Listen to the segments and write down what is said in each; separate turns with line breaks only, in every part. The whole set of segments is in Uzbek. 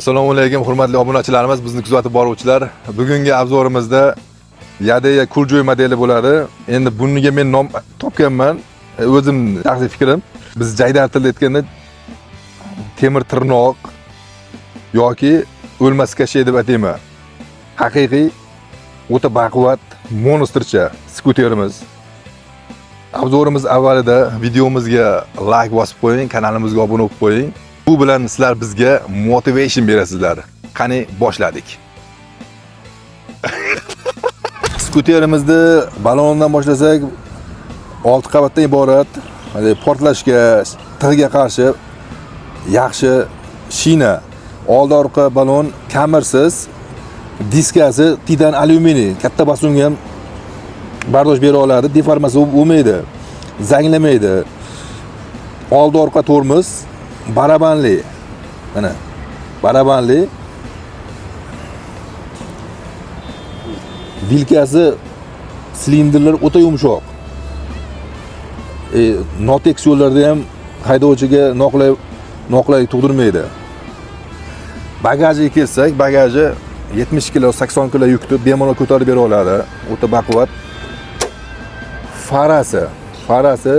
Assalomu alaykum hurmatli obunachilarimiz, bizni kuzatib boruvchilar. Bugungi обзор imizda Yadea Cooljoy modeli bo'ladi. Endi buniga men nom topganman. O'zim shaxsiy fikrim. Biz jaydar tilda aytganda temir tirnoq yoki o'lmas kashay deb atayman. Haqiqiy o'ta baquvvat monstercha skuterimiz. Обзор imiz avvalida videomizga like bosib qo'ying, kanalimizga obuna bo'lib qo'ying. Bu bilan sizlar bizga motivation berasizlar. Qani boshladik. Skuterimizni balonidan boshlasak, 6 qavatdan iborat, hali portlashga, tig'ga qarshi yaxshi shina, oldi orqa balon kamirsiz, diskasi titan alyuminiy, katta bosimga ham bardosh bera oladi, deformatsiya bo'lmaydi, zanglamaydi. Oldi orqa tormoz barabanli. Mana barabanli. Vilkasi silindrlar o'ta yumshoq. Notekis yo'llarda ham haydovchiga noqulaylik tug'dirmaydi. Bagajiga kelsak, bagaji 70 kilo, 80 kilo yukni bemalol ko'tarib bera oladi. O'ta baquvvat. Farasi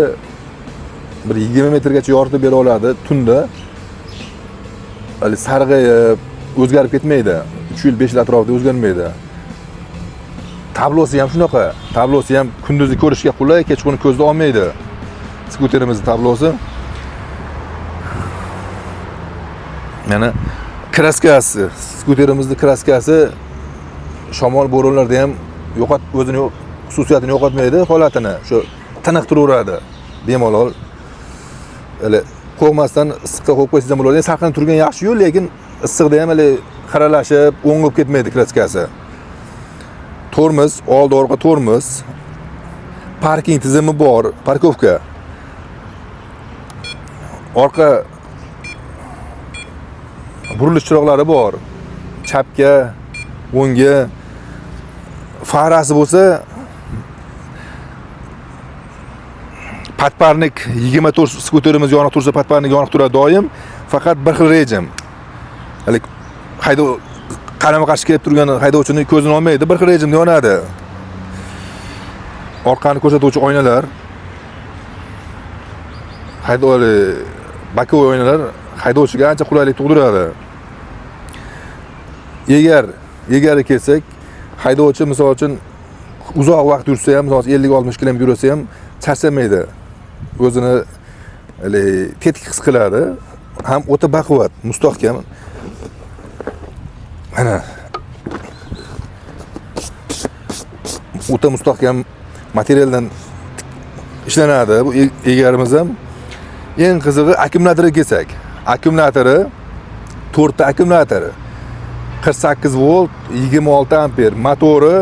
bir 20 metrgacha yoritib bera oladi tunda. Hali sarg'ayib o'zgarib ketmaydi. 3 yil, 5 yil atrofida o'zgarmaydi. Tablosi ham shunaqa. Tablosi ham kunduzi ko'rishga qulay, kechqurun ko'zda olmaydi. Skuterimizning tablosi. Mana kraskasi, skuterimizning kraskasi shamol bo'ronlarda ham o'zini xususiyatini yo'qotmaydi, holatini shu tiniq turaveradi. Bemalol hali qo'rqmasdan issiqqa qo'yib qo'ysangiz ham bo'ladi. Salqin turgan yaxshi-yu, lekin issiqda ham hali xiralashib, o'ng'ib ketmaydi kraskasi. Tormoz, oldi orqa tormoz. Parking tizimi bor, parkovka. Orqa burilish chiroqlari bor. Chapga, o'ngga. Farasi bo'lsa podparnik 24 skuterimiz yoniq tursa, podparnik yoniq turadi doim, faqat bir xil rejim. Hali haydov qarama-qarshi kelib turgan haydovchini ko'zini olmaydi, bir xil rejimda yonadi. Orqani ko'rsatuvchi oynalar, боковой oynalar haydovchiga ancha qulaylik tug'diradi. Egarga kelsak, haydovchi misol uchun uzoq vaqt yursa ham, misol uchun 50-60 km yursa ham charchamaydi. O'zini hali tetik his qiladi. Ham o'ta baquvvat, mustahkam. Mana o'ta mustahkam materialdan ishlanadi bu egarimiz ham. Eng qizig'i akkumulyatorga kelsak, akkumulyatori 4 ta akkumulyator. 48 volt, 26 amper, motori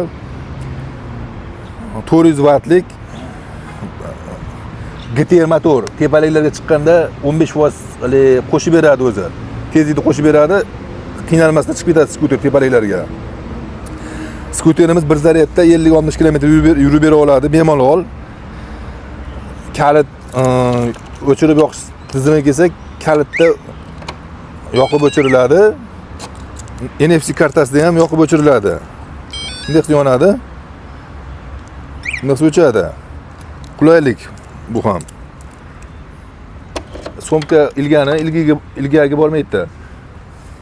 400 vattlik GTR motor. Tepaliklarga chiqqanda 15% hali qo'shib beradi o'zi. Tezlikni qo'shib beradi, qiynalmasdan chiqib ketadi skuter tepaliklarga. Skuterimiz bir zaryadda 50-60 km yurib bera oladi bemalol. Kalit o'chirib yoqish tizimiga kelsak, kalitda yoqib o'chiriladi. NFC kartasida ham yoqib o'chiriladi. Bunday qilsa yonadi. Bunday qilsa o'chadi. Qulaylik bu ham. Sumka ilgani ilgariga bormaydi.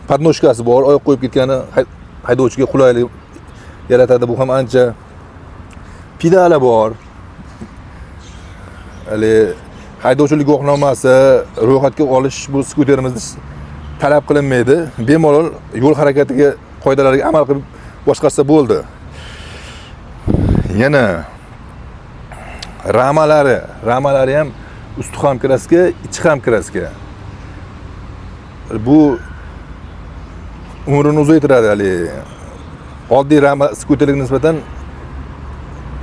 Podnojkasi bor, oyoq qo'yib ketgani haydovchiga qulaylik yaratadi bu ham ancha. Pedali bor. Hali haydovchilik guvohnomasi ro'yxatga olish bu skuterimizni talab qilinmaydi. Bemalol yo'l harakatiga qoidalariga amal qilib boshqarsa bo'ldi. Yana ramalari ham usti ham kraska, ichi ham kraska. Bu umrini uzaytiradi hali. Oddiy rama skuterga nisbatan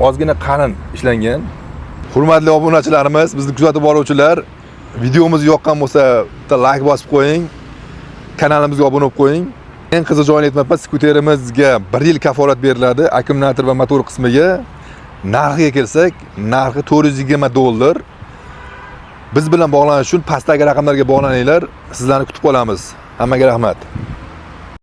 ozgina qalin ishlangan. Hurmatli obunachilarimiz, bizni kuzatib boruvchilar, videomiz yoqqan bo'lsa, bitta like bosib qo'ying. Kanalimizga obuna bo'lib qo'ying. Eng qiziq joyini aytmoqman, skuterimizga 1 yil kafolat beriladi, akkumulyator va motor qismiga. Narxiga kelsak, narxi $420. Biz bilan bog'lanish uchun pastdagi raqamlarga bog'laninglar. Sizlarni kutib qolamiz. Hammaga rahmat.